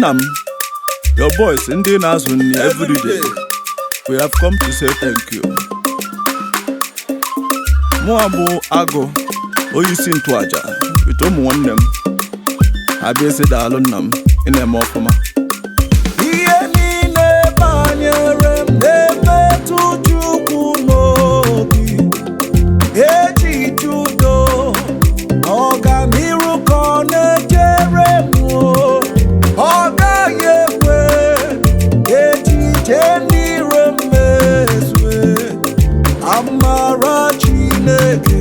Nna m, your boys ndị na-azụ nri everyday, we have come to say thank you. Mụa bụ Agụ, onye isi ntụaja with ụmụ nwanne m abịa isi. Daalụ nna m, ị na-eme ọfụma. Ihe niile banyere m na-emetụ Chukwu n'obi. Echiche udo, ọganiru ka ọ na-echere m o. Ọ gaghị ekwe echiche ndị iro m mezue. Amara Chineke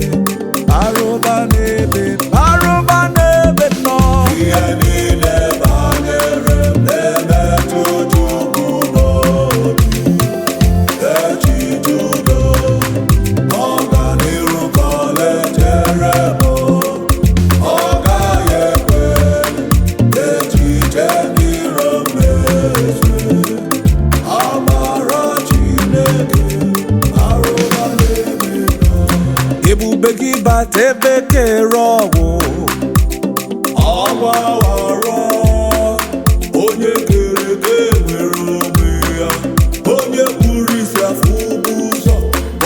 arụba n'ebe, arụba n'ebe nọ. Ihe niile banyere m na-emetụ Chukwu n'obi. Echiche udo, ọganiru ka ọ na-echere m. Ọ gaghị ekwe echiche ndị iro m mezue. Amara Chineke arụba n'ebe nọ. Ebube gị bata ebe kere ọgwụ. Ọgbaghara onye kere eke nwere onwe ya, onye kpuru isi afọ ugwu ụzọ,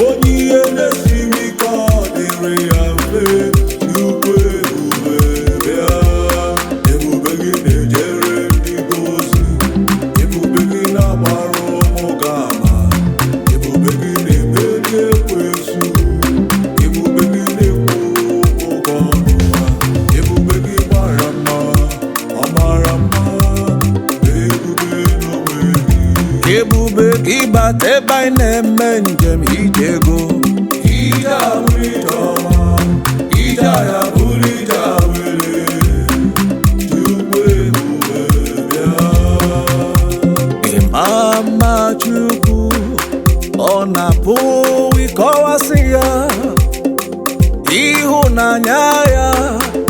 onye ihe na-esiri ike ọ dịrị ya mfe. Chukwu ebube bịa, ebube gị na-ejere ndị gị ozi, ebube gị na-agbara ụmụ gị ama, ebube gị na-emeri ekwensu, ebube gị na-ekwu okwu ọnụ ha, ebube gị mara mma, ọ mara mma, ebube n'onwe gị. Ebube gị bata ebe anyị na-eme njem ije ego. Ije abụrụ ije ọma, ije ya bụrụ ije awere. Chukwu ebube bịa. Ịma mma Chukwu, ọ na-apụ ịkọwasị ya. Ịhụnanya ya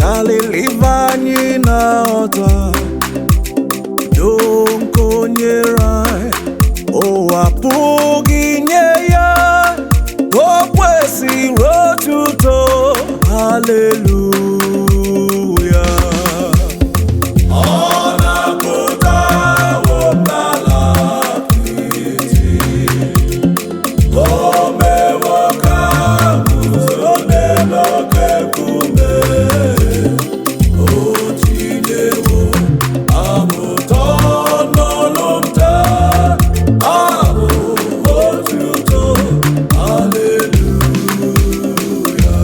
karịrị ife anyị na-ọta. Do nke o nyere anyị, ụwa pụghị nye ya. O kwesịrị otuto, haleluya. Ọ na-apụtawo m n'ala apịtị, o mewo ka m guzo n'elu oke nkume, o tinyewo abụ ụtọ n'ọnụ m taa, abụ otuto, haleluya.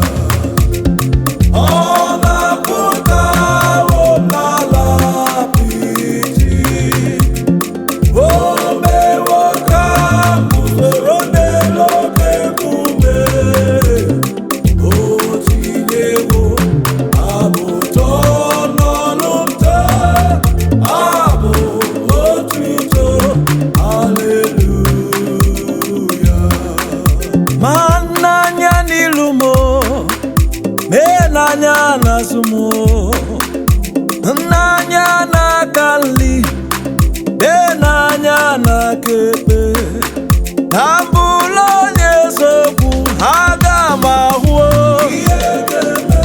Ọ na-apụtawo m n'ala apịtị, o mewo ka m guzoro n'elu oke nkume, o tinyewo abụ ụtọ n'ọnụ m taa, abụ otuto, haleluya. Ma n'anya n'ilu m, mee n'anya n'azụ m, n'anya n'aka nli, mee n'anya n'aka ekpe, na mbụlụ onye eziokwu aga m ahụ. Ihe ga-eme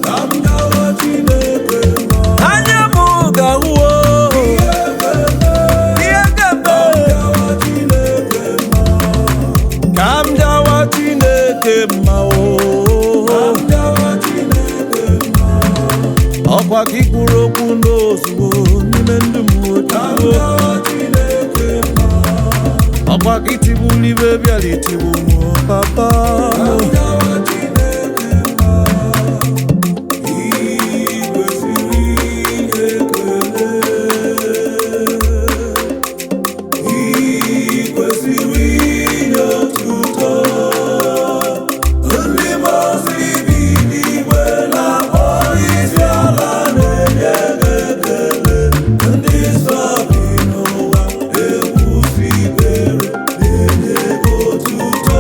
ka m gawa Chineke mma. Anya m ga-ahụ. Ihe ga-eme ihe ga-eme gawa Chineke mma. Ka m bịawa Chineke mma o. Ka m gawa Chineke mma. Ọkwa gị kwuru okwu n'ozugbo n'ime ndụ m. Ka m Ozugbo gawa Chineke mma. ọkwa gị tigburu ibe bịara itigbu m, papa. Ka m gawa Chineke mma. I kwesịrị ekele. I kwesịrị inye otuto. Ndị mmụọ ozi bi n'igwe na-akpọ isi ala na-enye gị ekele. Ndị nsọ bi n'ụwa na-ekwusi ikpere na-enye gị otuto.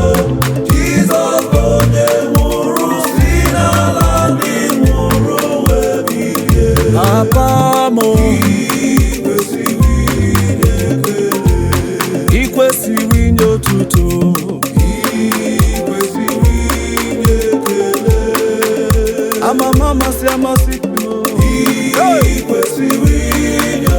Jizọs bụ onye nwụrụ si n'ala ndị nwụrụ wee bilie. Papa m. I kwesịrị inye ekele. Ị kwesịrị inye otuto. I kwesịrị inye ekele. Amama amasị amasị. I kwesịrị inye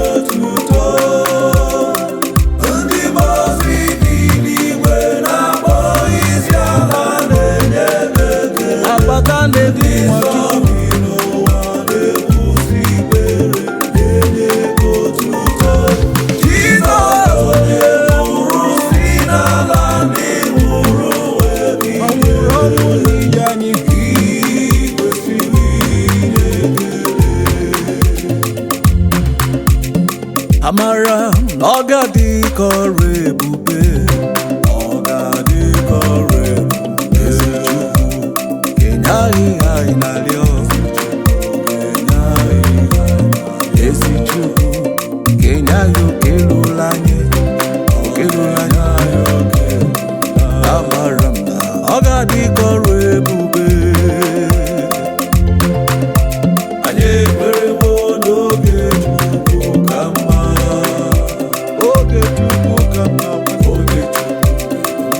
Ọ ga-adị ka ọrụ ebube, ọ ga-adị ka ọrụ ebube. Ezi Chukwu, kenye anyị ihe anyị na-arịọ. Kenye anyị ihe anyị na-arịọ. Ezi Chukwu, kenye anyị oke ruru anyị, oke ruru anyị. Amara m na ọ ga-adị ka ọrụ ebube. Anyị ekwerewo n'oge Chukwu ka mma. Oge Chukwu ka mma. Oge Chukwu,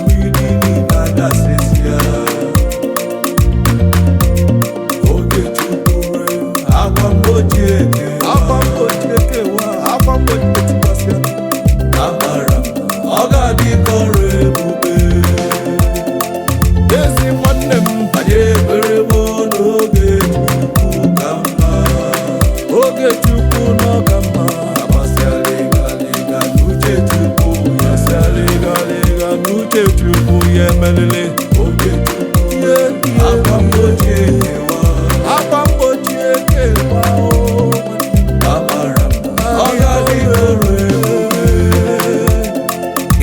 mmiri niile adasịsịa. Oge Chukwu rue, akwa mgbochi ekewa. Akwa mgbochi ekewa, akwa mgbochi etikwasịa. Amara m na ọ ga-adị ka ọrụ ebube. Ezi nwanne m, anyị ekwerewo n'oge Chukwu ka mma. Oge Chukwu nọ ka mma. Agbasịalịgalịga n'uche Chukwu ya sịalịgalịga n'uche Chukwu ya emelele. Oge Chukwu ye akwa mgbochi ekewa. Akwa mgbochi ekewa o. Amara m na ọ ga-adị ka ọrụ ebube.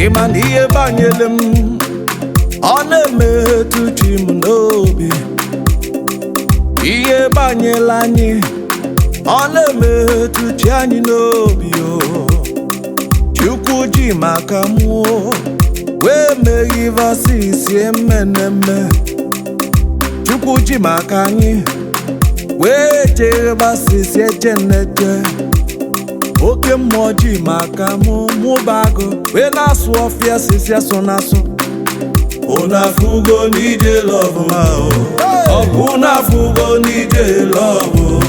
Ị ma na ihe banyere m, ọ na-emetụ chi m n'obi. Ihe banyere anyị, ọ na-emetụ chi anyị n'obi o. Chukwu ji maka mụọ wee mee ivasisi emeneme. Chukwu ji maka anyị wee chegbasisi echeneche. Oke mmụọ ji maka mụ mụba agụ wee na-asụ ọfịa sisi asụ na-asụ. Unu afụgo n'ije love ma o. Ọkụ na-afụgo n'ije love o.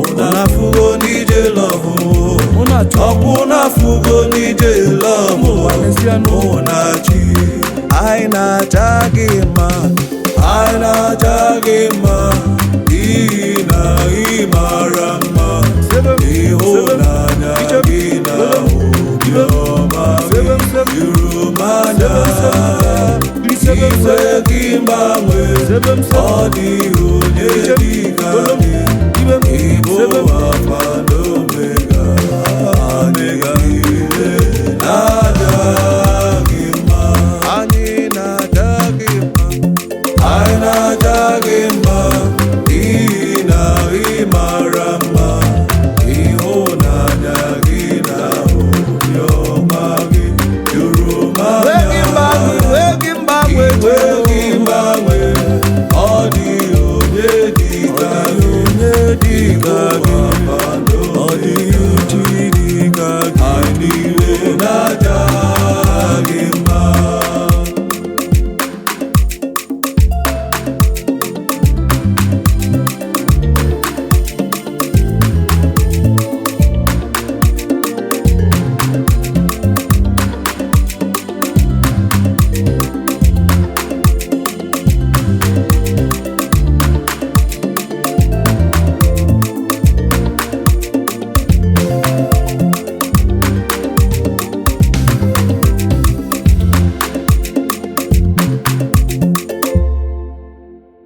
Unu afụgo n'ije love o. Ọkụ na-afụgo n'ije love o. Mụ na chi, anyị na-acha gị mma. Anyị na-acha gị mma n'ihi na ị mara mma. Ịhụnanya gị na obiọma gị juru m anya. Iwe gị mgbanwe, ọ dịghị onye dị ka gị. Ị bụ Alfa na Omega, anyị niile na-aja gị mma. Anyị na-aja gị mma. Anyị na-aja gị mma n'ihi na ị mara mma. Ịhụnanya gị na obiọma gị juru m anya. Iwe gị mgbanwe, ọ dịghị onye dị ka gị. Dị ka gị.